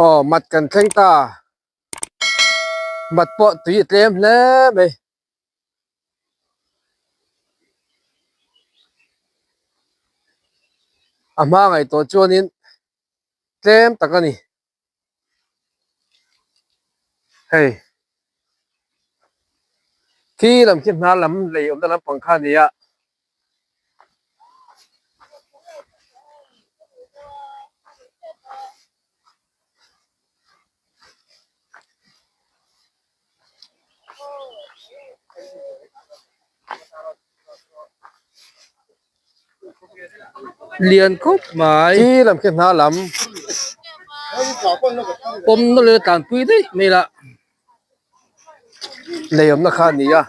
Aw mat kan thleng ta mat pawh tui a tlem hle mai. A hma ngaihtuah chuanin tlem tak a ni. Hei khi lam khi hnar lam lei awmna lampang kha a ni a. Lian khawp mai. Khi lam khi hna lam. Pawm na leh tlanpui daih mai lah. Lei awmna kha a ni a.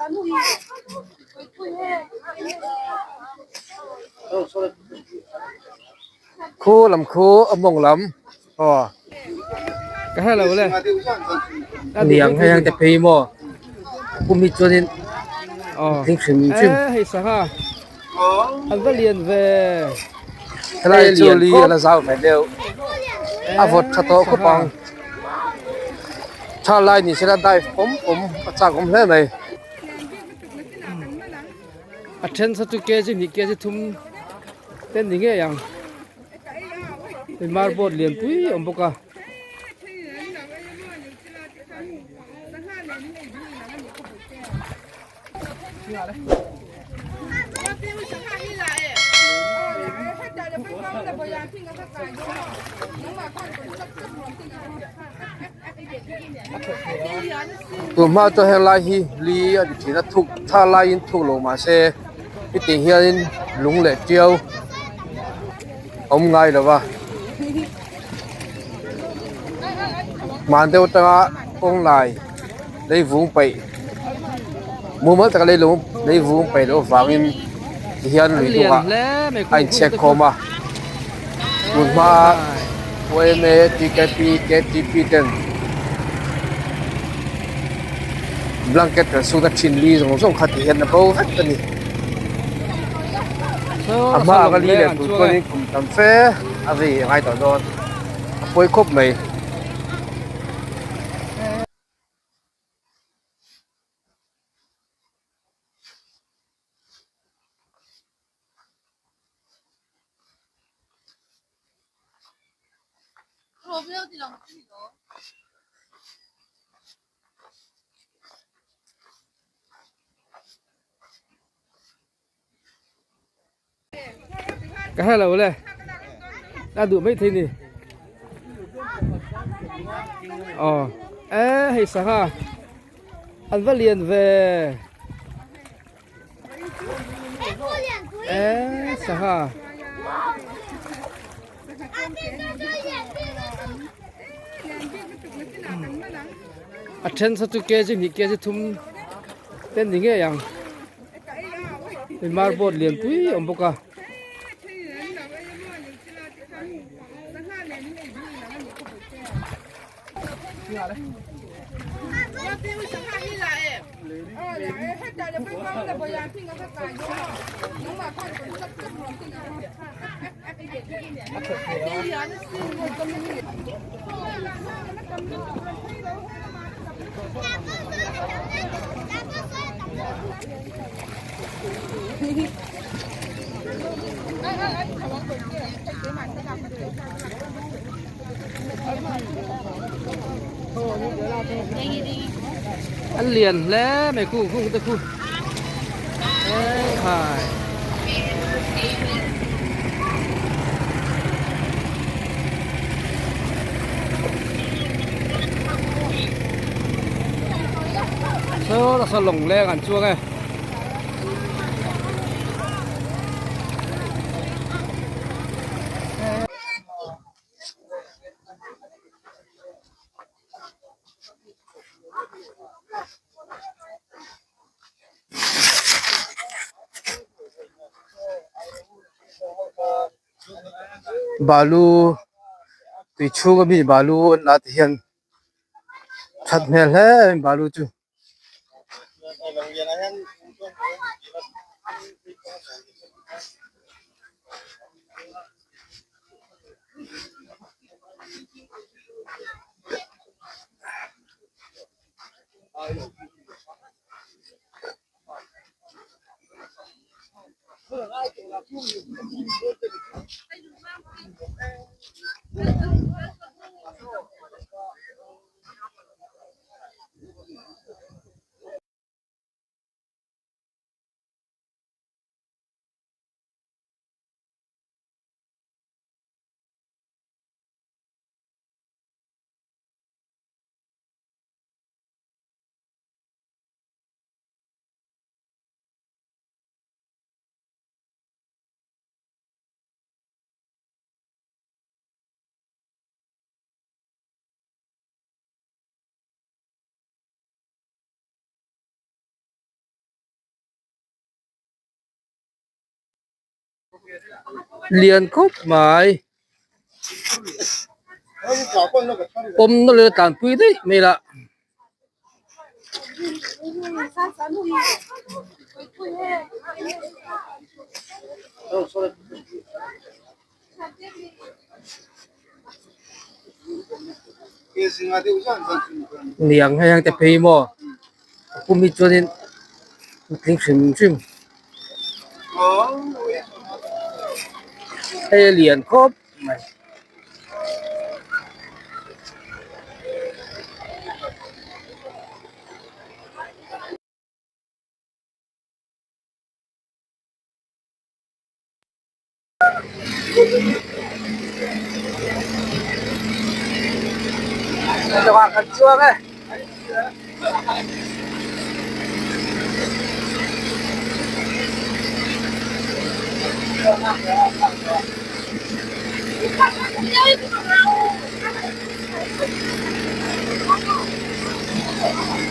Khu lam khu a mawng lam aw. Ka hre lo le. Niang hei ang te phei maw kum hi chuanin thing hrim hrim. E hei sangha an va lian ve. Helai chu li a la zau ve deuh a vawt tha tawh khawp ang. Tha lai ni sela dive pawm pawm a chak awm hle mai. A then sa chu kg hnih kg thum te ni ngei ang. Hei marboard lian pui a awm bawk a. Tun hma chuan helai hi li a ni thin a thuk tha laiin thuk lo mahse heti hianin lung leh tiau awm ngai lo va hman deuh atanga kawng lai leivung paih mumal taka leilung leivung paih loh avangin ti hian lui hnungah a inchhek khawm a tun hma yma tkp ktp ten blanket kan sut a thin li zawng zawng kha ti hian a bo vek a ni a hma anga li leh tur chuanin kum tam fe a vei a ngai tawh dawn a pawi khawp mai. Ka hre lo le a duh mai thei ni aw e hei sangha an va lian ve e sangha a then sa chu kg hnih kg thum te ni ngei ang. Hei marboard lian pui a awm bawk a. An lian hle mai khu khung te khu e khai. Saw la saw lawng leng an chuang e. Balu tui chhung ami balu an lah te hian that hmel hle a balu chu. Lian khawp mai pawm na leh tlanpui daih mai lah. Niang hei ang te phei maw a pum hi chuanin a tling hrim hrim hei a lian khawp mai. Chawhah kan chuang e.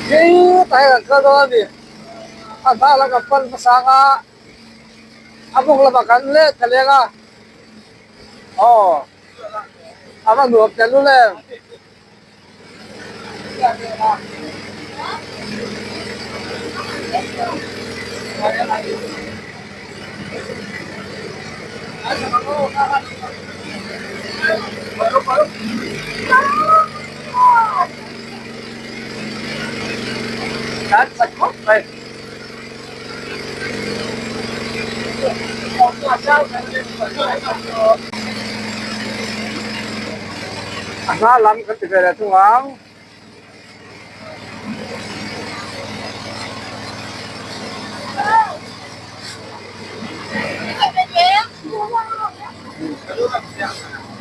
Hei tai kan kal dawn a ni. A hma lam kan pan hmasa ang a. A bawk lamah kan let ta leng a aw a va nuam tel lul em. Kan chak khawp mai. A hma lam kan ti ve leh thung ang.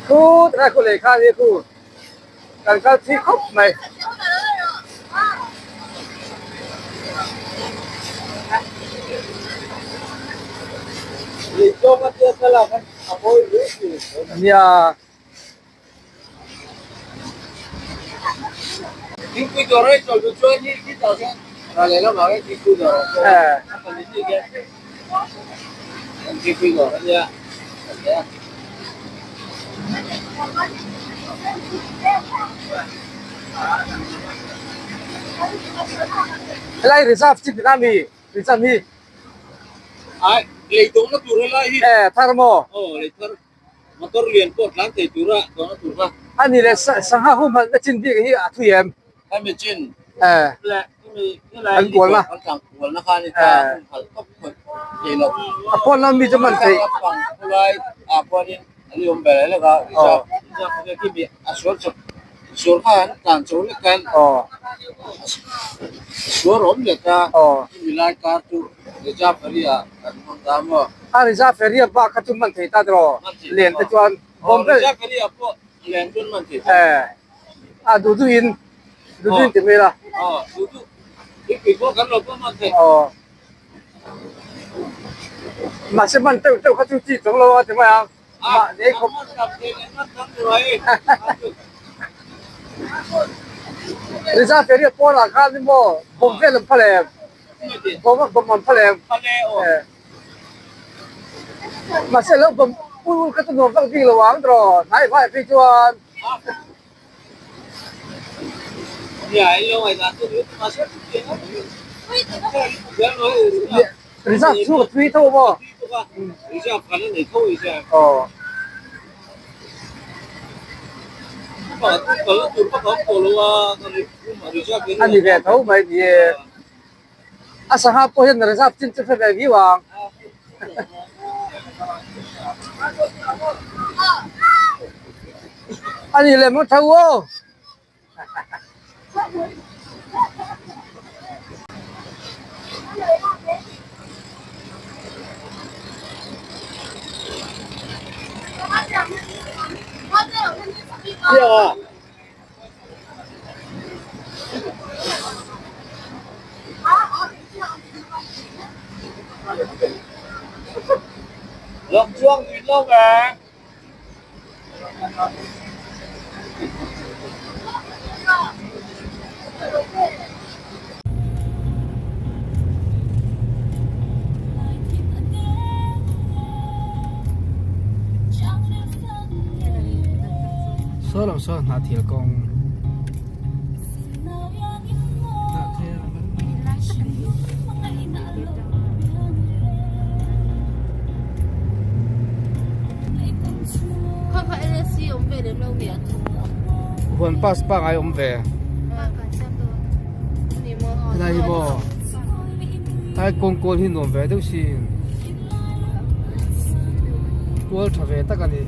Khu tilai khu lei kha a ni khu kan kal thi khawp mai. Nia. Helai reserve chi tina mi reserve hi ai lei tawng na tur helai hi eh thar maw aw lei thar motor lian pawh tlan thei tura tawng na tur kha ani le sangha hum hal na chin bik hi a thui em hemi chin eh le hemi helai an kual na an tlang kual na kha ni ta hum hal khawp khawp thei lo a pawn lam mi chu man thei pang khulai a pawnin an awm ber lek a reserve reserve khi mi a sual chawp sual kha an tlan cho lek khan sual awm lek a chumi lai kar chu reserve area kan hmang ta maw a reserve area bak kha chu man thei ta tawh len te chuan bawm vel reserve area pawh len chuan man thei ta eh a duh duh in duh duh in ti mai la duh duh thingpui pawh kan lo pawh man thei aw. Mahse man teuh teuh kha chu chi chawng lo a ti mai ang mahni khawp Reserve area pawnah khan emaw bawm vel an phal em bawm a bawm an phal em mahse lo bawm ul ul kha chu nuam vak bik lo ang tiraw hnai vai phei chuan. Reserve chu ka tui tho maw? Aw. A ni ve tho mai ni e. A sangha pawh hian reserve chin chu hre ve viau ang. A nih leh maw tho aw. Saw lam saw hnahthial kawng Huan pass pangai awm ve helai hi maw helai kawng kual hi nuam ve deuh sin kual tha ve tak a ni.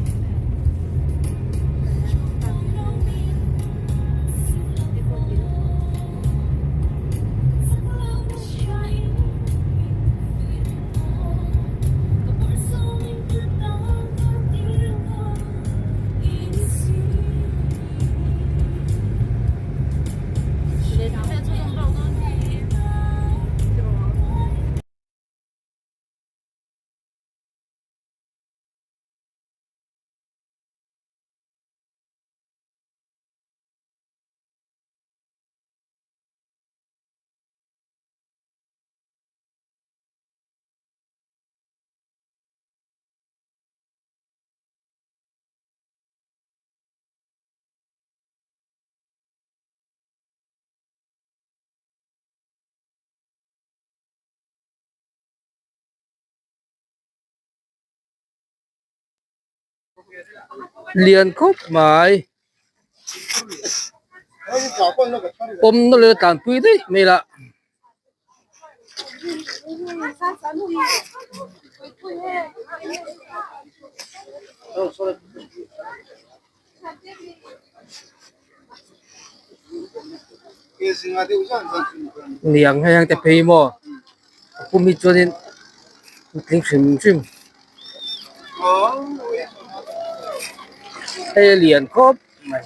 Lian khawp mai pawm na leh tlanpui daih mai lah. Niang hei ang te phei maw a pum hi chuanin a tling hrim hrim hei a lian khawp mai.